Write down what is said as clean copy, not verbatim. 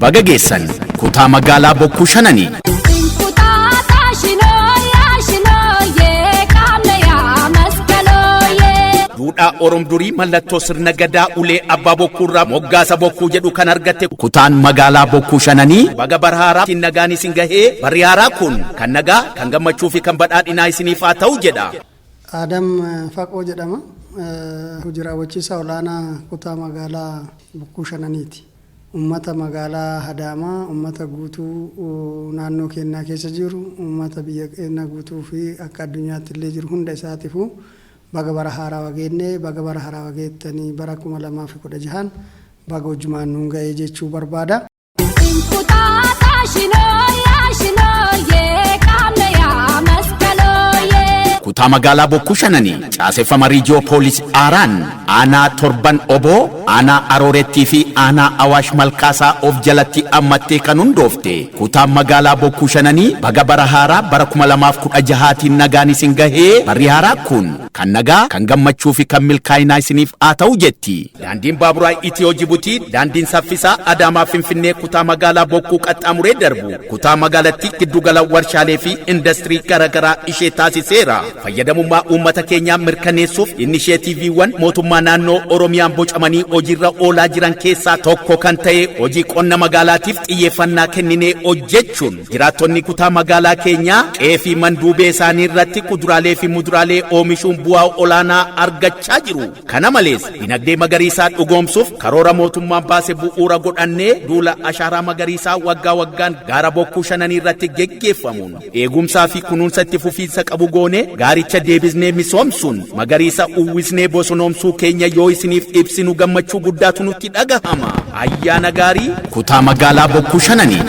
Baga geessan kutaa magaalaa Bokkuu Shananii. Duudhaa Orom durii mallattoo sirna gadaa ulee abbaa bokkuurraa moggaasa bokkuu jedhu kan argatte kutaan magaalaa Bokkuu Shananii baga bara haaraatiin nagaan isin gahee barri haaraa kun kan nagaa kan gammachuu fi kan badhaadhinaa isiniif haa ta'u jedha. Adam Faqoo jedhama. Hojii raawwachiisaa olaanaa kutaa magaalaa Bokkuu Shananiiti. Ummata magaalaa Adaamaa, ummata guutuu naannoo keenyaa keessa jiru, ummata biyya keenya guutuu fi akka addunyaatti illee jiru hunda isaatiifuu baga bara haarawaa geenne, baga bara haarawaa geettanii bara 2016n baga hojjumaan nuun ga'ee jechuu barbaada. Kutaa magaalaa Bokkuu Shananii caaseffama Riijiyoo Poolis Aaraan aanaa Torban Oboo, aanaa Aroorettii fi aanaa Awaash Malkaasaa of jalatti ammattee kan hundoofte kutaan magaalaa Bokkuu Shananii baga bara haaraa bara 2016tiin nagaan isin gahee barri haaraa kun kan nagaa, kan gammachuu fi kan milkaa'inaa isiniif haa ta'u jetti. Daandiin baaburaa Itiyoo Jibutii, daandiin saffisaa Adaamaa Finfinnee kutaa magaalaa Bokkuu qaxxaamuree darbu kutaa magaalattii giddugala warshaalee fi indastirii garaagaraa ishee taasiseera. Fayyadamummaa uummata keenyaa mirkaneessuuf inisheetiiviiwwan mootummaa naannoo Oromiyaan bocamanii hojiirra oolaa jiran keessaa tokko kan ta'e hojii qonna magaalaatiif xiyyeeffannaa kenninee hojjechuun jiraattonni kutaa magaalaa keenyaa qe'ee fi manduubee isaanii irratti kuduraalee fi muduraalee oomishuun bu'aa olaanaa argachaa jiru. Kana malees dinagdee magariisaa dhugoomsuuf karoora mootummaan baase bu'uura godhannee duula ashaaraa magariisaa waggaa waggaan gaara Bokkuu Shananii irratti geggeeffamuun eegumsaa fi kunuunsa itti fufiinsa qabu goonee gaaricha deebisnee misoomsuun magariisa uwwisnee bosonoomsuu keenya yoo isiniif ibsinu gammachuu guddaatu nutti dhagahama. Ayyaana gaarii kutaa magaalaa Bokkuu Shananii.